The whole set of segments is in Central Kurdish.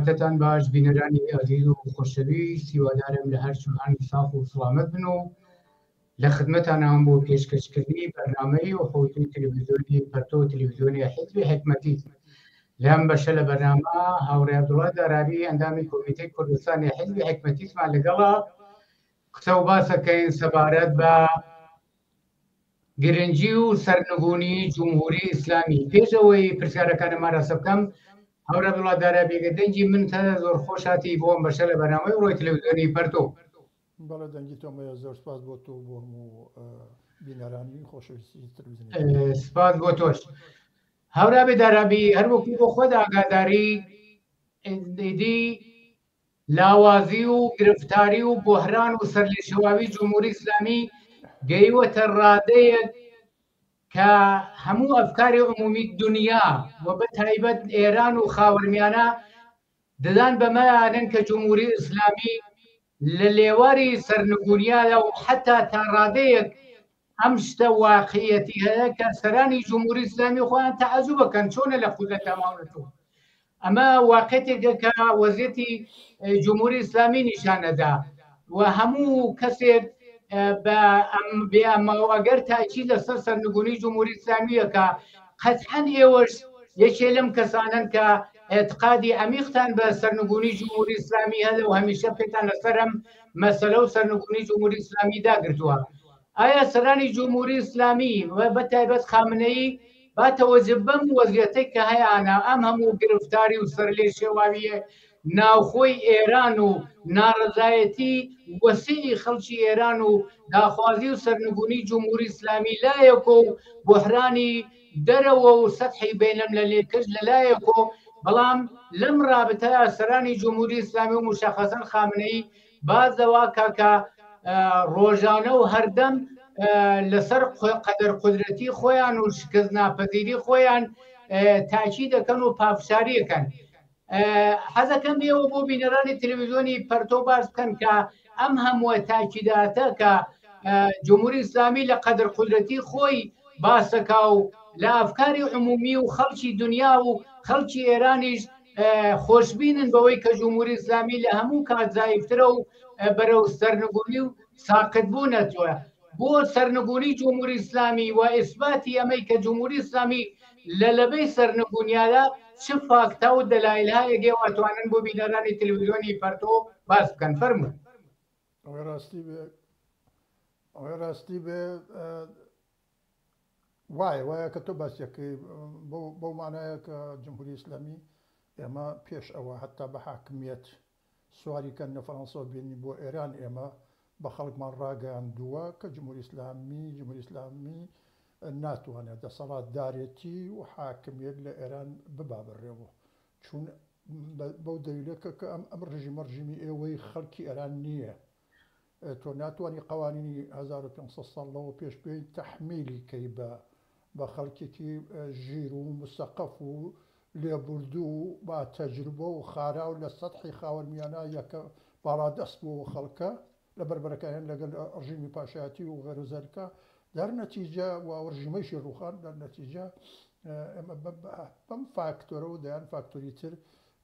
کاتتان باش بینەرانی ئازیز و خۆشەویست، هیوادارم لە هەر چوان ساخ و سڵامەت بن و لە خدمەتانام بۆ پێشکەشکردنی بەرنامەی و حوتوی تەلەڤیزیۆنی پەرتۆ تەلەڤیزیۆنی حیزبی حکمەتی. لەم بەشە لە بەرنامە هاوڕێ عەبدوڵا دارابی ئەندامی کۆمیتەی کوردستانی حیزبی حکمەتیسمان لەگەڵە قسە و باسەکەین سەبارەت بە گرنگی و سەرنگونی جمهوری ئیسلامی. پێش ئەوەی پرسیارەکانم ئاراستە بکەم، هاوڕێ عەبدوڵا دارابی گە دەنگی من تا زۆر خۆش هاتی بۆ ئەم بەشە لە بەرنامەی ڕۆی تەلەڤیزیۆنی پەرتۆ. بەڵێ دەنگی تۆم هەیە، زۆر سپاس بۆ تۆ و بۆ هەموو بینەرانی خۆشەویستی تەلەڤیزیۆنی پەرتۆ. سپاس بۆ تۆش هاوڕێ دارابی، هەروەکو بۆ خۆت ئاگاداری ئیدی لاوازی و گرفتاری و بۆحران و سەرلێشێواوی جمهوری ئیسلامی گەیوەتە ڕادەیەک کە هەموو ئەفکاری عمومی دنیا و بە تایبەت ئێران و خاوەرمیانە ددان بەمەیانن کە جمهوری ئیسلامی لە لێواری سەرنگونیایە و حتا تا ڕادەیەک ئەم شتە واقعیەتی هەیە کە سەرانی جمهوری ئیسلامی خۆیان تەعەجوب بکەن چۆنە لە قودرەتا ماونەتەوە. ئەمە واقعێتێکە کە وەزیەتی جمهوری ئیسلامی نیشانەدا و هەموو کەسێک بە بێ ئەمە و ئەگەر تاکی لەسەر سەرنگونی جمهوری ئیسلامیەکە قەتعەن ئێوەش یەکێ لەم کەسانن کە اعتقادی عمیقتان بە سەرنگونی جمهوری ئیسلامی هەیە و هەمیشە پێتان لەسەرم مەسەلە و سەرنگونی جمهوری ئیسلامی داگرتووە. ئایا سەرانی جمهوری ئیسلامی و بە تایبەت خامنەیی با تەوەجه بەم وەزیەتەی کە هەیانە، ئەم هەموو گرفتاری و سەرلێشێواویە ناوخۆی ئێران و ناڕەزایەتی وەسیعی خەڵکی ئێران و داخوازی و سەرنگونی جمهوری ئیسلامی لایەک و بوحرانی دەرەوە و سەتحی بەینەملەلیکرد لە لایەک و بەڵام لەم رابتەیا سەرانی جمهوری ئیسلامی و مشەخەسەن خامنەیی باس لەوە کا کە ڕۆژانە و هەردەم لەسەر قەدەر قودرەتی خۆیان و شکست ناپذیری خۆیان تاکی دەکەن و پافشاریەکەن. حەزەکەم ئێوە بۆ بینەرانی تەلەڤیزیۆنی پەرتۆ باس بکەن کە ئەم هەمووە تاکیداتە کە جمهوری ئیسلامی لە قەدر قودرەتی خۆی باسەکا و لە ئەفکاری عمومی و خەڵکی دنیا و خەڵکی ئێرانیش خۆشبینن بەوەی کە جمهوری ئیسلامی لە هەموو کات زایفترە و بەرەو سەرنگونی و ساقط بوونەتوە. بۆ سەرنگونی جمهوری ئیسلامی و ئیسباتی ئەمەی کە جمهوری ئیسلامی لە لەبەی سەرنگونیادا چ فاکتا و دەلایلهایەک ئێوە ئەتوانن بۆ بینەرانی تەلەڤیزیۆنی پەرتۆ باس بکەن؟ فەرموون. ئەوەی ڕاستی بێ ئەوەی ڕاستی بێ وایە وایە کە تۆ باسیەکەی بەو مانایە کە جمهوری ئیسلامی ئێمە پێش ئەوە هەتا بە حاکمیەت سواری کەن لە فەرەنسەوە بێنی بۆ ئێران ئێمە بە خەڵکمان ڕاگەیاندووە کە جمهوری ئیسلامی جمهوری ئیسلامی ناتوانێت دەسەڵاتدارێتی و حاکمیەت لە ئێران ببا بەڕێوە چون بەو دەلیلە کە کە ئەم ئەم ڕژیمە ڕژیمی ئێوەی خەڵکی ئێران نییە تۆ ناتوانی قوانینی 1500 ساڵ لەوە پێش بێی تەحمیلی کەی بە بە خەڵکێکی ژیر و مسەقەف و لێبوردوو و با تەجروبە و خاراو لە سەتحی خاوەرمیانە یەکە باڵادەست بۆ خەڵکە لە بەربەرەکانیان لەگەل ڕژیمی پاشایەتی و غەیر و زالکە دەر نەتیجە و ئەو ڕژیمەیشی ڕووخان دەر نەتیجە ئێمە بەم فاکتۆرە و دەیان فاکتۆری تر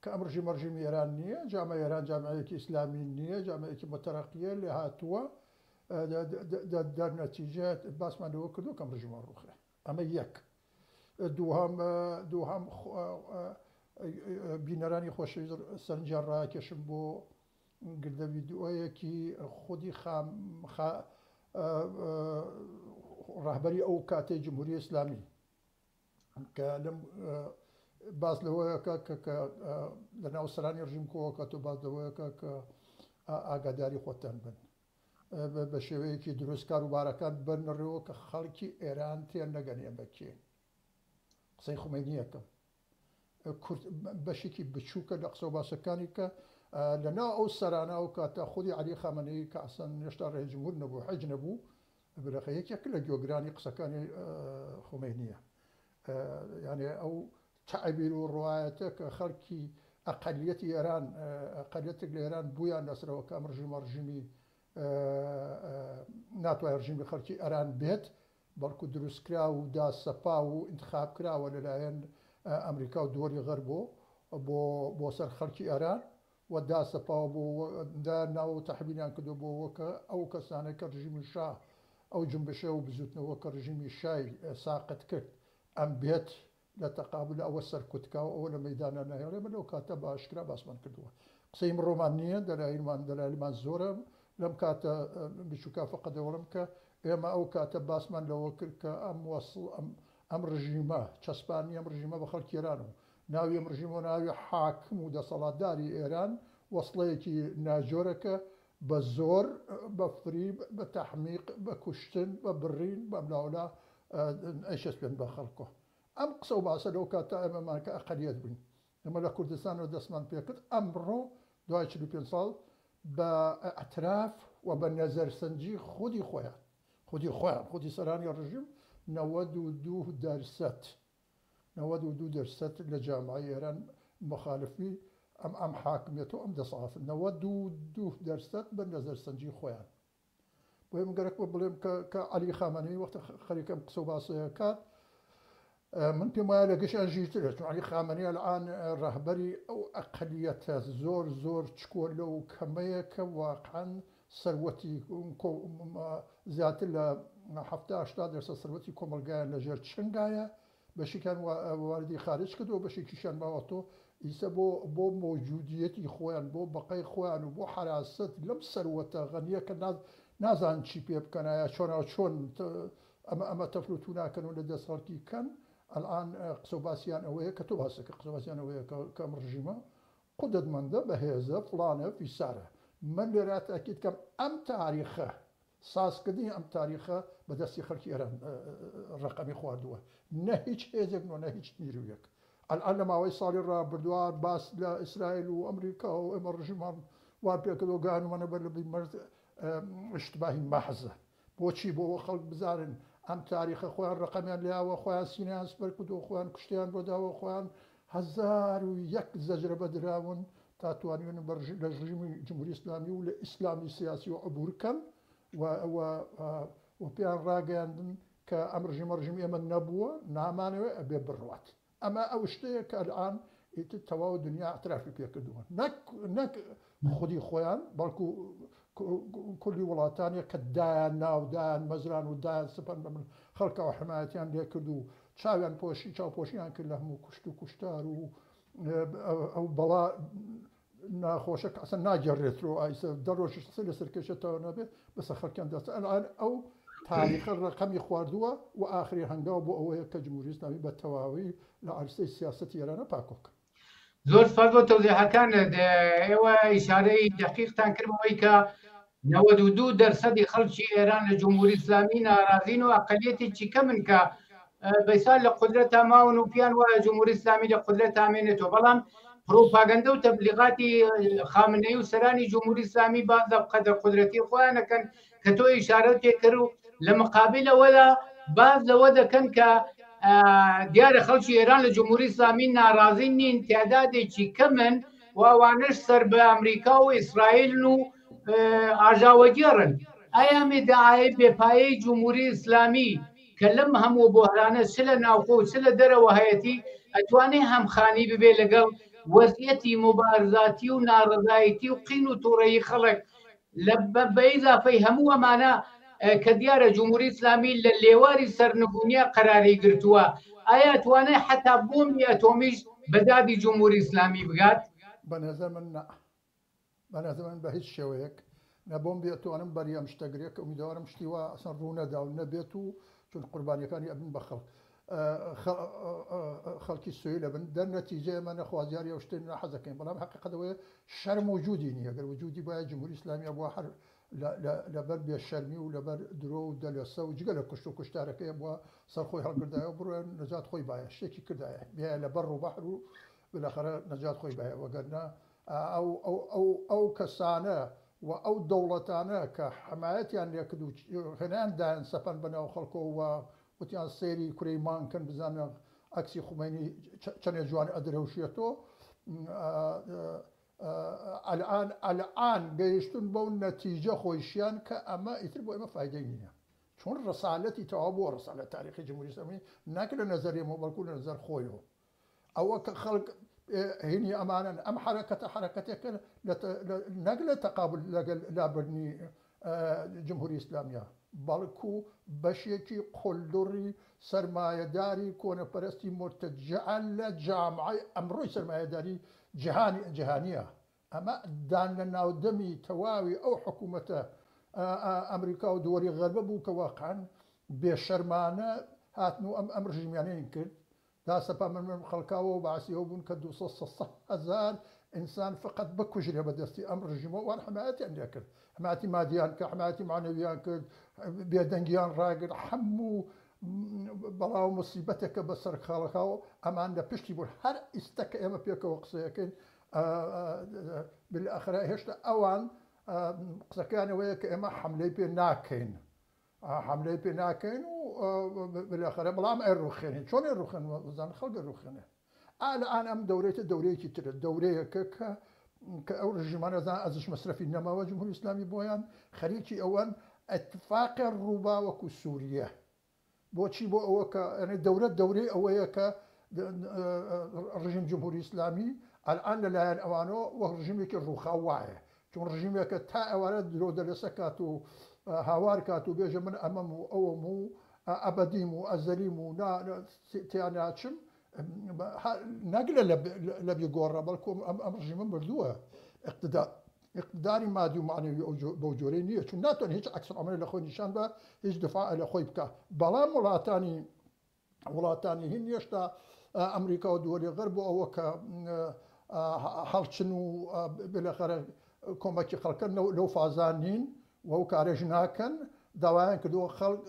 کە ئەم ڕژیمە ڕژیمی ئێران نییە جامعە ئێران جامعەیەکی ئیسلامی نییە جامعەیەکی متەرەقیە لێهاتووە دەر نەتیجە باسمان لەوە کردو کەم ڕژیمە ڕووخێ ئەمە یەک دووهەم دووهەم بینەرانی خۆشەویست سەرنجیان ڕاکێشم بۆ گردە ڤیدئۆیەکی خودی خام خا ڕەهبەری ئەو کاتەی جمهوری ئیسلامی کە لەم باس لەوەیەکە کە کە لە ناو سەرانی ڕژیم کۆکە تۆ باس لەوەیەکە کە ئاگاداری خۆتان بن بە شێوەیەکی دروست کاروبارەکان بەرنەڕێوە کە خەڵکی ئێران تێ نەگەن ئێمە کێین قسەی خومەینیەکەم کورت بەشێکی بچووکە لە قسە و باسەکانی کە لە ناو ئەو سەرانە ئەو کاتە خودی عەلی خامنەیی کە ئەسڵەن هێشتا ڕەئیس جمهور نەبوو حەج نەبوو بلەخە یەکێک لە گوێگرانی قسەکانی خومەینیە یانێ ئەو تەعبیر و ڕوایەتە کە خەڵکی ئەقەلیەتی ئێران ئەقەلیەتێک لە ئێران بوویان لەسەرەوە کە ئەم ڕژیمە ڕژیمی ناتوانێت ڕژیمی خەڵکی ئێران بێت بەڵکو دروستکراو و داسەپاو و ئینتخابکراوە لەلایەن ئەمریکا و دوەلی غەرب و. بۆ بۆ سەر خەڵکی ئێران و داسەپاوە بۆ دایان ناوە و تەحویلیان کردووە بۆ وە کە ئەو کەسانەی کە ڕژیمی شا ئەو جونبشە و بزووتنەوە کە ڕژیمی شای ساقت کرد ئەم بێت لە تەقابل ئەوە سەرکوت کا و ئەوە لە مەیدانا نەهێڵێ. ئێمە لەو کاتە بە ئاشکرا باسمان کردووە. قسەی ئیمڕۆمان نییە، دەلایلمان دەلایلمان زۆرە لەم کاتە بچووکە فەقەت دەوڵم کە ئێمە ئەو کاتە باسمان لەوە کرد کە ئەم وەسڵ ئەم ئەم ڕژیمە چەسپانی ئەم ڕژیمە بە خەڵکی ئێران و ناوی ئەم ڕژیمە و ناوی حاکم و دەسەڵاتداری ئێران وەسڵەیەکی ناجۆرە کە بە زۆر، بە فریب، بە تەحمیق، بە کوشتن، بە بڕین، بە ئەملاولا ئەیچەسپێن بە خەڵکۆ. ئەم قسە و باسە لەو کاتە ئێمەمان کە ئەقەلیەت بووین ئێمە لە کوردستانەوە دەستمان پێکرد، ئەمڕۆ دوای 45 ساڵ بە ئیعتراف و بە نەزەرسەنجی خودی خۆیان، خودی خۆیان، خودی سەرانی ڕژیم 92 دەرسەد 92 دەرسەد لە جامعەی ئێران مخالفی ئەم ئەم حاکمیەت و ئەم دەسەڵاتن، 92 دەرسەد بە نەزەرسەنجی خۆیان. بۆیە من گەرەکمە بڵێم کە کە عەلی خامەنەیی وەختە خەریکە ئەم قسە و باسەیە کات من پێم وایە لە گشت ژیرترە چون عەلی خامەنەیی ئەلئان ڕەهبەری ئەو ئەقەلیەتە زۆر زۆر چکۆلە و کەمەیە کە واقعەن سەروەتی زیاتر لە 70 80 دەرسەد سەروەتی کۆمەڵگایان لەژێر چنگایە بەشێکیان واردی خارج کردووە بەشێکیشیان ماوەتەوە ئیسە بۆ بۆ مەوجودیەتی خۆیان بۆ بەقای خۆیان و بۆ حەراست لەم سەروەتە غەنیە کە نازانن چی پێ بکەن ئایا چۆنا چۆن ئەمە ئەمە تەفر و توناکەن و لە دەست خەڵکی کەن ئەلئان قسە و باسیان ئەوەیە کە تۆ باسەکە قسە باسیان ئەوەیە کە ئەم ڕژیمە قودرەتمەندە بەهێزە فڵانە فیسارە من لێرە تاکید کەم ئەم تاریخە سازکردنی ئەم تاریخە بە دەستی خەڵکی ئێران ڕەقەمی خواردووە نە هیچ هێزێک نۆ نە هیچ نیرویەک. ئەلئان لە ماوەی ساڵی ڕابردووە باس لە ئیسرائیل و ئەمریکا و ئێمە ڕژیمان وا پێکردووە گەیانومانە بەر لە بیمەرز ئیشتباهی مەحزە. بۆچی؟ بۆ ئەوە خەڵک بزانن ئەم تاریخە خۆیان ڕەقەمیان لێیاوە، خۆیان سینەیان سپەر کردووە، خۆیان کوشتیان بۆ داوە، خۆیان 1001 زەجرە بەدراون تا توانیون لە ڕژیمی جمهوری ئیسلامی و لە ئیسلامی سیاسی و عبور کەن و و و پێیان ڕاگەیاندن کە ئەم ڕژیمە ڕژیمی ئێمە نەبووە، نامانەوێ ئەبێ بڕوات. ئەمە ئەو شتەیە کە ئەلئان ئیتر تەواو دنیا ئیعترافی پێ کردووە، نەک نەک خودی خۆیان بەڵکو کولی وڵاتانێک کە دایان ناو دایان مەزران و دایان سپەن بە من خەڵکەوە حمایەتیان لێ کرد و چاویان پۆشی چاوپۆشیان کرد لە هەموو کوشت و کوشتار و ئەو بەڵا ناخۆشە کە ئەسڵەن ناگێڕێتەوە ئایسە دە ڕۆژیش قسەی لەسەر کێشێتەوە نابێت بەسە خەڵکیان دەست ئەلان ئەو تاریخە ڕەقەمی خواردووە و ئاخری هەنگاو بۆ ئەوەیە کە جمهوری ئیسلامی بە تەواوی لە عەرسەی سیاسەتی ئێرانە پاکۆکە. زۆر سپاس بۆ تەوزیحەکانت. ئێوە ئیشارەی دەقیقتان کرد بەوەی کە 92 دەرسەدی خەڵکی ئێران لە جمهوری ئیسلامی ناڕازین و ئەقلیەتێکی کەمن کە بەسا لە قودرەتا ماون و پیان وایە جمهوری ئیسلامی لە قودرەتا مێنێتەوە بەڵام پروپاگەندە و تەبلیغاتی خامنەی و سەرانی جمهوری ئیسلامی باز لە قەدر قودرەتی خۆیان دەکەن کە تۆ ئیشارەت پێ کرد و لە مقابل ئەوەدا باز لەوە دەکەن کە دیارە خەڵکی ئێران لە جمهوری ئیسلامی ناڕازی نین تعدادێکی کەمن و ئەوانش سەر بە ئەمریکا و ئیسرائیلن و ئاژاوەگێڕن ئایا میدعای بێپایەی جمهوری ئیسلامی کە لەم هەموو بۆهرانە چ لە ناوخۆ و چ لە دەرەوە هەیەتی ئەتوانێ هەمخانی ببێ لەگەڵ وەزیەتی موبارزاتی و ناڕەزایەتی و قین و توڕەیی خەڵک لە بە ئیزافەی هەموو ئەمانە کە دیارە جمهوری ئیسلامی لە لێواری سەرنگونیا قەراری گرتووە ئایا توانێ حەتا بۆمبی ئەتۆمیش بە دادی جمهوری ئیسلامی بگات؟ بە نەزەر من نا. بەنەزەر من بە هیچ شێوەیەک نە بۆم بێ ئەتوانم بەری ئەم شتە گرێ کە ئومیدەوارم شتی وا ئەسڵەن ڕوو نەدا و نەبێت و چون قوربانیەکانی ئەبن بە خەڵک خەڵکی سویل ئەبن دەر نەتیجە ئێمە نەخوازیاری ئەو شتێن نە حەزەکەین بەڵام حەقیقەت ئەوەیە شەرم وجودی نییە گەر وجودی بایە جمهوری ئیسلامی ئەبووە هەر لەبەر بێشەرمی و لەبەر درۆ و دەلەسە و جگە لە کوشت و کوشتارەکەی ئەبووە سەر خۆی هەڵگردایە و بڕۆیە نەجات خۆی بایە شتێکی کردایە بێ لە بەر و بەحر و بالاخرە نەجات خۆی بایە وەگەرنا ئەو ئەو ئەو ئەو کەسانە و ئەو دەوڵەتانە کە حەمایەتیان لێکرد و هێنایان دایان سەپەن بە ناو خەڵکەوە و وتیان سەیری کورەی مانگ کەن بزانە عەکسی خومەینی چەنێ جوان ئەدرەوشێتۆ ئەلئان ئەلئان گەیشتون بەو نەتیجە خۆیشیان کە ئەمە ئیتر بۆ ئێمە فایدەی نییە چون ڕسالەتی تەواو بووە ڕسالەت تاریخی جمهوری ئیسلامی نەک لە نەزەر ئێمە بەڵکو لە نەزەر خۆیەوە ئەوە کە خەڵک هینی ئەمانەن. ئەم حەرەکەتە حەرەکەتێکە نەک لە تەقابل لەگەل لابردنی جمهوری ئیسلامیە، بەڵکو بەشێکی قولدڕی سەرمایەداری کۆنەپەرستی مورتەجعە لە جامعەی ئەمڕۆی سەرمایەداری جیهانی جیهانیە. ئەمە دان لە ناودەمی تەواوی ئەو حکومەتە ئەمریکا و دووەلی غەربە بوو کە واقعەن بێشەرمانە هاتن و ئەم ئەم ڕژیمیانەیان کرد داسەپا من من خەڵکاوە و بەعسیەوە بوون کە 200 هەزار ئینسان فقط بکوژرێ بە دەستی ئەم ڕژیمە. وان حمایەتیان لێکرد، حمایەتی مادیان کرد، حمایەتی معنەویان کرد، بێدەنگیان ڕاگرت. هەموو بەڵاو مصیبەتێکە بەسەر خەڵکاوە ئەمان لە پشتی بوون. هەر ئیستا کە ئێمە پێکەوە قسەیەکەین، بالآخرە هێشتا ئەوان قسەکەیان ئەوەیە کە ئێمە حملەی پێ ناکەین، حملەی پێ ناکەین و بالاخرە بەڵام ئەیڕوخێنین. چۆن ئەیڕوخێن؟ زان خەڵک ئەیڕوخێنێ. الآن ئەم دەورەیەتە دەورەیەکی ترە، دەورەیەکە کە ئەو ڕژیمانە زان ئەزش مەسرەفی نەماوە جمهوری ئیسلامی بۆیان، خەریکی ئەوەن ئەتفاقی ڕووبا وەکو سووریە. بۆچی؟ بۆ ئەوە کە دەورە دەورەی ئەوەیە کە ڕژیم جمهوری ئیسلامی الآن لەلایەن ئەوانەوە وەک ڕژیمێکی ڕووخاو وایە، چون ڕژیمێکە تا ئەوانە درۆ دەلەسە کات و هاوار کات و بێژە من ئەمەم و ئەوەم و ئەبەدیم و ئەزەلیم و تیا ناچم، نەک لە بیگۆڕە، بەڵکو ئەم ڕژیمە مردووە. اقتداری مادی و معنوی بەو جۆرەی نییە، چون ناتوانێت هیچ عکس العمل لە خۆی نیشان بە، هیچ دفاع لە خۆی بکە. بەڵام وڵاتانی هین هێشتا ئەمریکا و دووەلی غەرب بۆ ئەوە کە هەڵچن و بالاخرە کۆمەکی خەڵکە لەو فازان نین و ئەو کارێش ناکەن. داوایان کردووە خەڵک،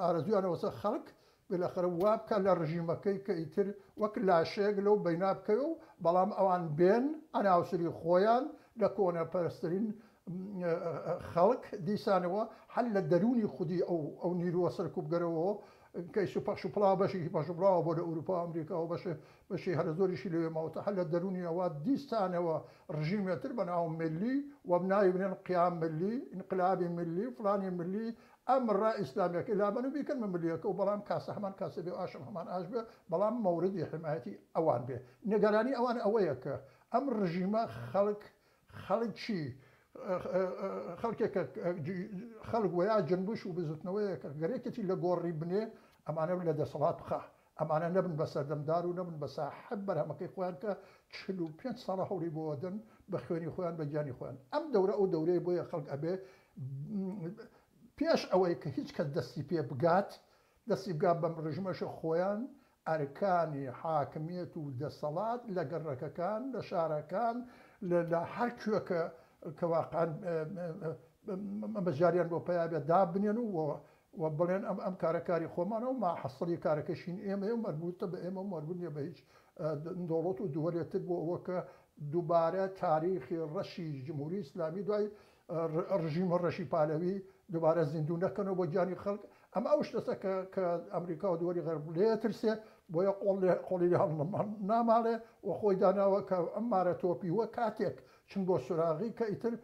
ئارەزویانەوەسە خەڵک بالاخرە وا بکە لە ڕژیمەکەی کە ئیتر وەک لاشەیەک لەو بەینا بکەوێ و بەڵام ئەوان بێن ئەناوسری خۆیان لە کۆنەپەرسترین خەڵک دیسانەوە هەر لە دەروونی خودی ئەو نیرووە سەرکوبگەرەوە کەیس و پەخش و پڵاو، بەشێکی پەخش و پڵاوە بۆ لە ئەوروپا و ئەمریکا و بەشی هەرە زۆریشی لەوێ ماوەتە، هەر لە دەروونی ئەوە دیسانەوە ڕژیمێتر بە ناو ملی و ناوی بنێن قیام ملی، ئینقلابی ملی، فلانی ملی، ئەم ڕا ئیسلامیەکەی لابەن و بیکەن بە ملیەکە و بەڵام کاسە هەمان کاسە بێ و ئاشم هەمان ئاش بێ، بەڵام مەوردی حمایەتی ئەوان بێ. نیگەرانی ئەوان ئەوەیە کە ئەم ڕژیمە خەڵک خەڵکی خەڵکێکە خەڵک وەیا جنبش و بزوتنەوەیەکە گەرەکێتی لە گۆڕی بنێ، ئەمانە لە دەسەڵات بخا، ئەمانە نەبن بە سەردەمدار و نەبن بە ساحب بەرهەمەکەی خۆیان کە 45 ساڵە هەوڵی بۆ دەن بە خوێنی خۆیان، بە گیانی خۆیان. ئەم دەورە ئەو دەورەیە، بۆیە خەڵک ئەبێ پێش ئەوەی کە هیچ کەس دەستی پێ بگات، دەستی بگات بەم ڕژمەشە، خۆیان ئەرکانی حاکمیەت و دەسەڵات لە گەڕەکەکان، لە شارەکان، لە هەر کوێ کە واقعا مەجاریان بۆ پەیا بێت دابنێن و و بڵێن ئەم کارە کاری خۆمانە و ماحەسڵی کارەکەشین ئێمەیە و مەربوتە بە ئێمە و مەربوت نیە بە هیچ دەوڵەت و دووەلێتر، بۆ ئەوە کە دووبارە تاریخی ڕەشی جمهوری ئیسلامی دوای ڕژیمە ڕەشی پالەوی دووبارە زیندوو نەکەنەوە بۆ گیانی خەڵک. ئەمە ئەو شتەسە کە ئەمریکا و دووەلی غەرب لێ ترسێ، بۆیە قۆڵی لێ هەڵ ناماڵێ و خۆی داناوە کە ئەم مارە تۆپیوە کاتێک چن بۆ سوراغی کە ئیتر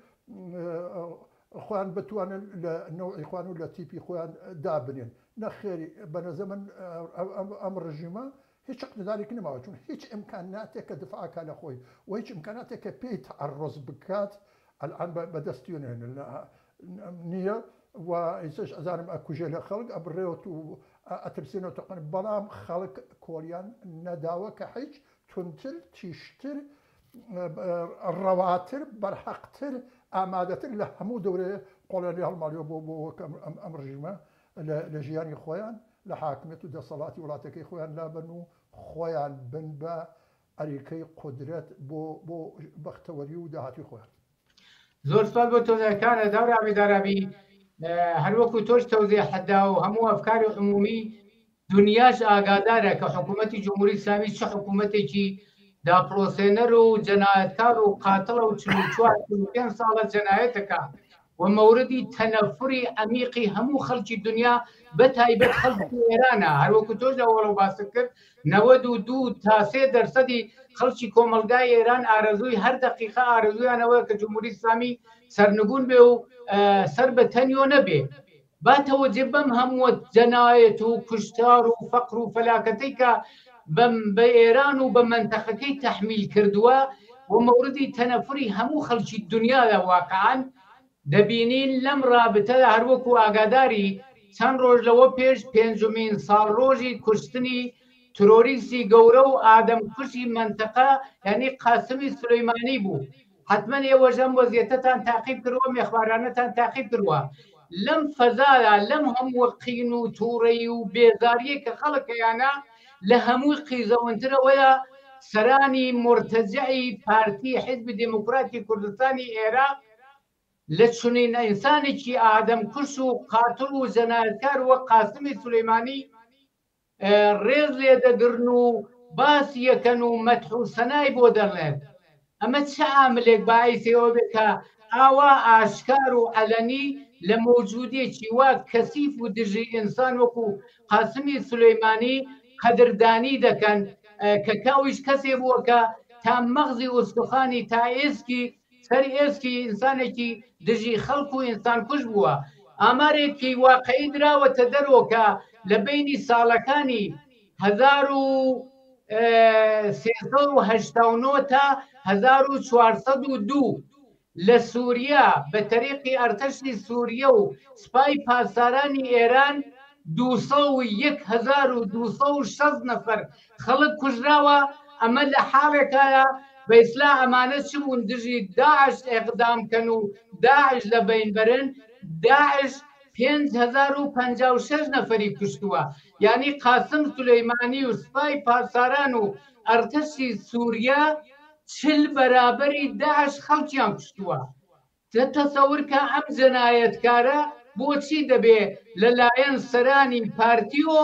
خۆیان بتوانن لە نەوعی خۆیان و لە تیپی خۆیان دابنێن. نەخێری بە نەزەر من ئەم ڕژیمە هیچ اقتدارێک نەماوە، چون هیچ ئیمکاناتێک کە دفاع کا لە خۆی و هیچ ئیمکاناتێک کە پێی تعرض بکات الان بەدەستی نییە و ئیسش ئەزانم ئەکوژێ لە خەڵک ئەبڕێت و ئەترسێنەوە تەقن، بەڵام خەڵک کۆڵیان نەداوە کە هیچ تونتر، تیشتر، ڕەواتر، بەرحەقتر، ئامادەتر لە هەموو دەورەیە قۆڵیان لێ هەڵماڵیوە بۆ وەک ئەم ڕژیمە لە ژیانی خۆیان، لە حاکمیەت و دەسەڵاتی وڵاتەکەی خۆیان لابەن و خۆیان بن بە ئەریکەی قودرەت بۆ بەختەوەری و داهاتوی خۆیان. زۆر سپاس بۆ تەوزیحەکانت هاوڕێ دارابی. هەروەکو تۆش تەوزیحت دا و هەموو ئەفکاری عمومی دنیاش ئاگادارە کە حکوومەتی جمهوری ئیسلامی چ حکوومەتێکی داپڵۆسێنەر و جەنایەتکار و قاتڵە و 44 45 ساڵە جەنایەتەکە و مەوردی تەنەفری عەمیقی هەموو خەڵکی دنیا بە تایبەت خەڵکی ئێرانە. هەروەکو تۆش لە ئەوەڵەوە باست کرد، 92 تا 3 دەرسەدی خەڵکی کۆمەڵگای ئێران ئارەزووی هەر دەقیقە ئارەزوویانەوە کە جمهوری ئیسلامی سەرنگون بێ و سەر بە تەنیۆ نەبێ. با تەوەجه بەم هەمووە جەنایەت و کوشتار و فەقر و فەلاکەتەی کە بە ئێران و بە مەنتەقەکەی تەحمیل کردووە و مەوردی تەنەفوری هەموو خەڵکی دنیادا واقعا دەبینین لەم ڕابتەدا هەروەکو ئاگاداری چەند ڕۆژ لەوە پێش پێنجمین ساڵڕۆژی کوشتنی ترۆریستی گەورە و ئادەم کوشی مەنتەقە یانی قاسمی سولەیمانی بوو حەتمەن ئێوەش ئەم وەزیەتەتان تاقیب کردووە ئەم ئێخبارانەتان تاقیب کردووە لەم فەزایا لەم هەموو قین و تووڕەیی و بێزاریەی کە خەڵک هەیانە لە هەمووی قیزەونترەوەیە سەرانی مورتەجعی پارتی حیزبی دێموکراتی کوردستانی ئێراق لە چونین ئینسانێکی ئادەم کوش و قاتڵ و جەنایەتکار وەک قاسمی سولەیمانی ڕێز لێ دەگرن و باسی یەکەن و مەدح و سەنای بۆ دەڵێن ئەمە چ عاملێک باعیسی ئەوە بێ کە ئاوا ئاشکار و عەلەنی لە مەوجودێکی وا کەسیف و دژی ئینسان وەکو قاسمی سولەیمانی قەدردانی دەکەن کە کاویش کەسێ بووە کە تا مەغزی ئوستوخانی تا ئێسکی سەر ئێسکی ئینسانێکی دژی خەڵک و ئینسان کوژ بووە. ئامارێکی واقعی دراوەتە دەرەوە کە لە بەینی ساڵەکانی 1389 تا 1402 لە سووریا بە تەریقی ئەرتەشی سووریە و سپای پاسدارانی ئێران 201260 نەفەر خەڵک کوژراوە، ئەمە لە حاڵێکایە بە ئیسلا ئەمانە چ بوون دژی داعش ئێقدام کەن و داعش لە بەین بەرن، داعش 5056 نەفەری کوشتووە، یانی قاسم سولەیمانی و سپای پاسداران و ئەرتەشی سووریە 40 بەرابەری داعش خەڵکیان کوشتووە. دە تەسەور کە ئەم جەنایەتکارە بۆچی دەبێ لە لایەن سەرانی پارتیۆ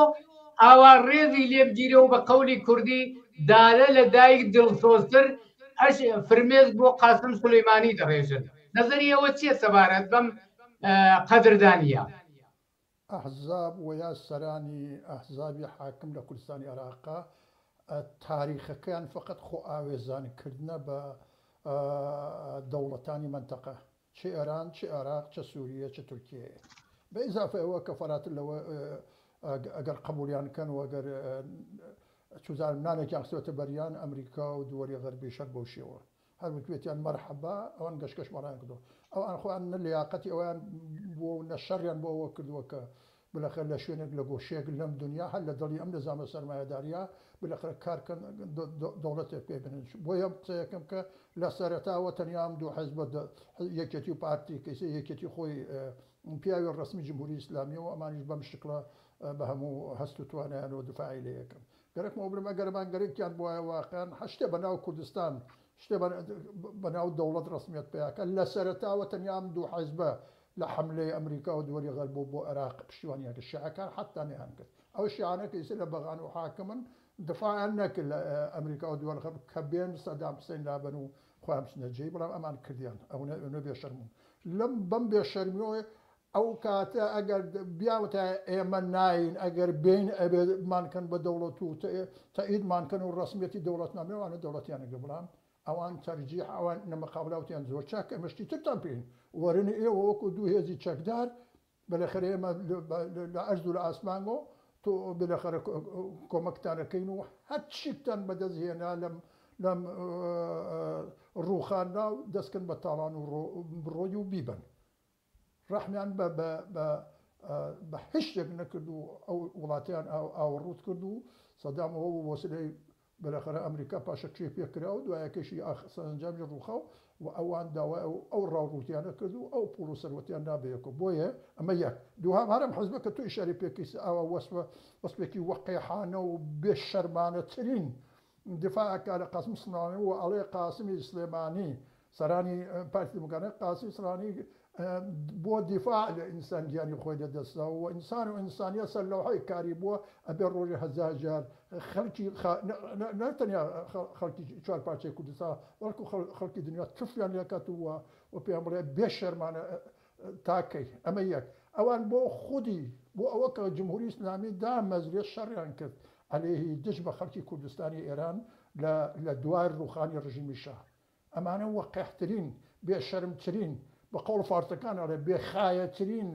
ئاوا ڕێزی لێ بگیرێ و بە قەولی کوردی دالە لە دایک دڵسۆزتر ئەش فرمێسک بۆ قاسم سولەیمانی دەڕێژن. نەزەری ئێوە چیە سەبارەت بەم قەدردانیە؟ ئەحزاب وە یا سەرانی ئەحزابی حاکم لە کوردستانی عێراقا تاریخەکەیان فەقەت خۆ ئاوێزان کردنە بە دەوڵەتانی مەنتەقە چ ئێران چ عێراق چ سوریە چ تورکیە بە ئیزافە ئەوە کە فەراتر لەوە ئەگەر قبولیان کەن و ئەگەر چوزانم نانێکیان خستوەتە بەریان ئەمریکا و دووەلی غەربیش هەر بەو شێوە هەر وتوێتیان مەرحەبا ئەوان گەشکەش مەڕیان کردووە ئەوان خۆیان نە لیاقەتی ئەویان بووە و نە شەڕیان بۆ ئەوە کردووە کە بلەخەر لە شوێنێک لە گۆشەیەک لەم دنیا هەر لە دڵی ئەم نەزامە سەرمایەداریە بلەخەر کار کەن دەوڵەتێک پێ بنن بۆیە ئەم قسەیەکەم کە لە سەرەتاوە تەنیا ئەم دوو حزبە یەکێتی و پارتی کەیسە یەکێتی خۆی پیاوی ڕەسمی جمهوری ئیسلامیە و ئەمانیش بەم شکڵە بە هەموو هەست و توانایانەوە دفاعی لێ یەکەن گەرەکمەوە بڵێم ئەگەر ئەمان گەرەکیان بوایە واقعەن هەر شتێ بە ناو کوردستان شتێ بە ناو دەوڵەت ڕەسمیەت پەیا کە لە سەرەتاوە تەنیا ئەم دوو حیزبە لە حەملەی ئەمریکا و دوەلی غەرب بۆ بۆ عێراق پشتیوانیان کرد شیعەکان حەتتا نەیان کرد ئەو شیعانە کە ئیستا لە بەغان و حاکمن دفاعیان نەکرد لە ئەمریکا و دوەل غەرب کە بێن سەدام حسین لابەن و خۆیان بچنە جێی بەڵام ئەمان کردیان ئەونە ئەونە بێشەرمون لەم بەم بێشەرمیەوە ئەو کاتە ئەگەر بیانوتایە ئێمە ناین ئەگەر بێین ئەبێ بمانکەن بە دەوڵەت و تەئیدمان کەن و ڕەسمیەتی دەوڵەتمان بێ ئەوانە دەوڵەتیان نەکرد بەڵام ئەوان تەرجیح ئەوان لە مقابلە وتیان زۆر چاک ئێمە شتی ترتان پێین وەرن ئێوە وەکو دوو هێزی چەکدار بەلەخەرە ئێمە لە ئەرز و لە ئاسمانەوە تۆ بلەخەرە کۆمەکتانەکەین و هەرچیتان بەدەست هێنا لەم لەم ڕووخاندا و دەستکەن بە تاڵان و بڕۆی و بیبەن ڕەحمیان بە بە بە بە هیچ شتێک نەکرد و ئەو وڵاتەیان ئاو ئاوەڕووت کرد و سەدام ئەوە بوو وەسیلەی بەلاخەرە ئەمریکا پاشەکشەی پێ کرا و دوایەکەشی ئاخ سەرەنجامیش ڕووخا و ئەوان داوای ئەو ئەو ڕاوڕووتیانە کرد و ئەو پووڵ و سەروەتیان نا بە یەکەوە بۆیە ئەمە یەک دووهەم هەر ئەم حزبە کە تۆ ئیشارەی پێ کەیت ئاوا وەسفە وەسفێکی وەقیحانە و بێ شەرمانەترین دفاع ئەکا لە قاسم سڵێمانی و ئەڵێ قاسمی سلێمانی سەرانی پارتی دیموکرات قاسمی سڵێمانی بۆ دیفاع لە ئینسان گیانی خۆی لە دەستدا و ئینسان و ئینسانیە سەر لەوحەی کاری بووە ئەبێ ڕۆژی هەزار جار خەڵکی نە تەنیا خەڵکی چوار پارچەی کوردستان بەڵکو خەڵکی دنیا تفیان لێکات و و پێیان بڵێ بێ شەرمانە تا کەی؟ ئەمە یەک. ئەوان بۆ خودی بۆ ئەوە کە جمهوری ئیسلامی دامەزرێ شەڕیان کرد عەلەیهی دژ بە خەڵکی کوردستانی ئێران لە لە دوای ڕووخانی ڕژیمی شا. ئەمانە وەقیحترین، بێ شەرمترین، بە قەوڵ فارسەکان ئەڵێ بێ خایەترین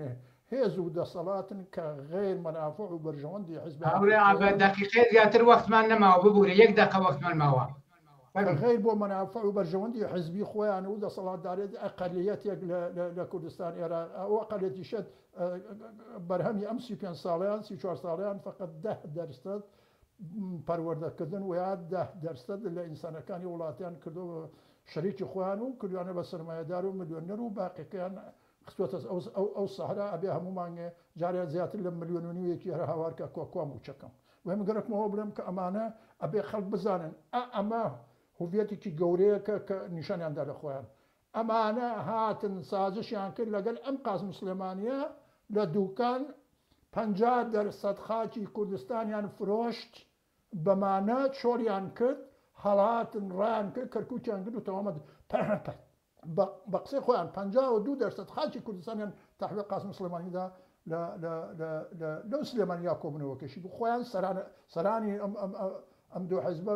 هێز و دەسەڵاتن کە غەیر مەنافع و بەرژەوەندی هاوڕێ حیزبایەتی عەبە خۆیان دەقیقەیە زیاتر وەختمان نەماوە ببورە یەک دەقە وەختمان ماوە کە فەرموو. غەیر بۆ مەنافع و بەرژەوەندی حیزبی خۆیان و دەسەڵاتدارێتی ئەقەلیەتێک لە لە لە کوردستان ئێران ئەو ئەقەلیەتیشە بەرهەمی ئەم 35 ساڵەیان 34 ساڵەیان فقط 10% پەروەردەکردن و یا 10% لە ئینسانەکانی وڵاتیان کردو شەریکی خۆیان و کردوانە بە سەرمایەدار و ملیۆنەر و باقیەکەیان خستوەتە ئەو سەحرا ئەبێ هەموو مانگێ جارێ زیاتر لە ملیۆن و نیوێکی هەر هاوار کە کوا کوا موچەکەم وێ من گەرەکمەوە بڵێم کە ئەمانە ئەبێ خەڵک بزانن ئا ئەمە هوڤیەتێکی گەورەیە کە کە نیشانیان دا لە خۆیان ئەمانە هاتن سازشیان کرد لەگەل ئەم قاسم سلێمانیە لە دوکان 50% خاکی کوردستانیان فرۆشت بەمانە چۆڵیان کرد هەڵاتن ڕایان کرد کەرکوکیان کرد و تەوامەت بە قسەی خۆیان 52% خاکی کوردستانیان تەحویل قاسم سڵێمانی دا لە لە لە لە لەو سلێمانیا کۆبوونەوەکەشی بوو خۆیان سەران سەرانی ئەم ئەم ئەم دوو حزبە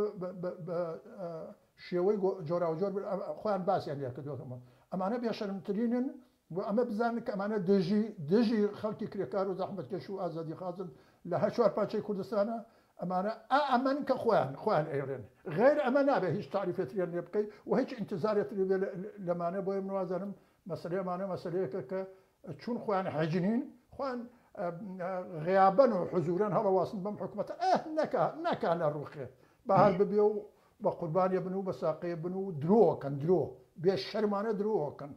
بە شێوەی جۆراوجۆر خۆیان باسیان لێ کردووە ئەمانە بێشەرمترینن و ئەمە بزانن کە ئەمانە دژی دژی خەڵکی کرێکار و زەحمەتکێش و ئازادیخوازن لە هەر چوار پارچەی کوردستانە ئەمانە ئا ئەمەن کە خۆیان خۆیان ئەیڵێن غەیر ئەمە نابێ هیچ تاریفێتریان لێ بکەی و هیچ ئینتزارێتری بێ لەمانە بۆیە من وازانم مەسەلەی ئەمانە مەسەلەیەکە کە چون خۆیان حەجنین خۆیان غیابەن و حزورەن هەڵەواسن بەم حکومەتە ئە نەکا نەکا لە ڕوخێ بە هەر ببێ و بە قوربانیە بن و بە ساقەیە بن و درۆکەن درۆ بێ شەرمانە درۆکەن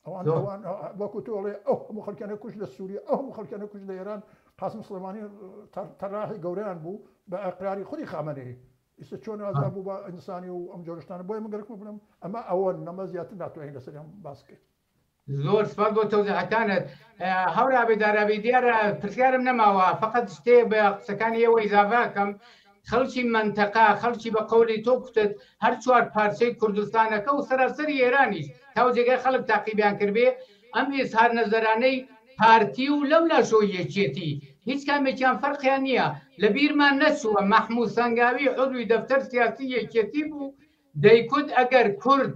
ئەوان ئەوان وەکو تۆ ئەڵێ ئەو هەموو خەڵکیانە کوشت لە سووریە ئەو هەموو خەڵکیانە کوشت لە ئێران قاسم سڵێمانی تەراحی گەورەیان بوو بە ئەقراری خودی خامنەیی ئیستا چۆن ئازا بوو بە ئینسانی و ئەم جۆرە شتانە بۆیە من گەرەکمە بڵێم ئەمە ئەوە نەمە زیاتر ناتوانین لەسەریان باس بکەین. زۆر سپاس بۆ تەوزیحەکانت هاورابێ دارابی دیارە پرسیارم نەماوە فقط شتێ بە قسەکانی ئێوە ئیزافەکەم خەڵکی مەنتەقە، خەڵکی بە قەولی تۆ کوتت هەر چوار پارچەی کوردستانەکە و سەراسەری ئێرانیش تاو جێگای خەڵک تاقیبیان کردبێ ئەم ئیزهار نەزەرانەی پارتی و لەولاشەوە یەکێتی هیچ کامێکیان فەرقیان نییە لە بیرمان نەچووە مەحموود سەنگاوی عضوی دەفتەر سیاسی یەکێتی بوو دەیکوت ئەگەر کورد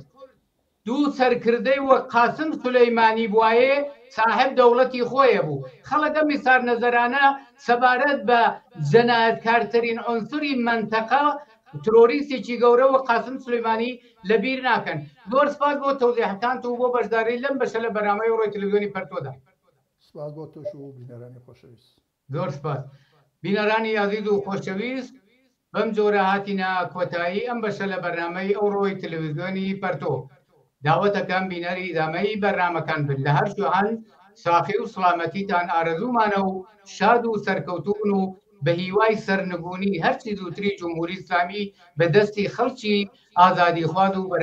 دوو سەرکردەی وەک قاسم سولەیمانی بوایێ ساحێب دەوڵەتی خۆێ بوو. خەڵک ئەم ئیسار نەزەرانە سەبارەت بە جەنایەتکارترین عونسوری مەنتەقە ترۆریستێکی گەورە وەک قاسم سولەیمانی لە بیر ناکەن. زۆر سپاس بۆ تەوزیحەکانت و بۆ بەشداری لەم بەشە لە بەرنامەی ئەوڕۆی تلویزیۆنی پەرتۆدا. سپاس بۆ تۆش و بینەرانی خۆشەویست. زۆر سپاس بینەرانی ئازیز و خۆشەویست بەم جۆرە هاتینە کۆتایی ئەم بەشە لە بەرنامەی ئەوڕۆی تەلەڤیزیۆنی پەرتۆ داوەتەکەم بینەری ئیدامەی بەرنامەکان بن لە هەر کوێ هەن ساخی و سڵامەتیتان ئارەزوومانە و شاد و سەرکەوتوو بن و بە هیوای سەرنگونی هەرچی زووتری جمهوری ئیسلامی بە دەستی خەڵکی ئازادیخواز و بەرە.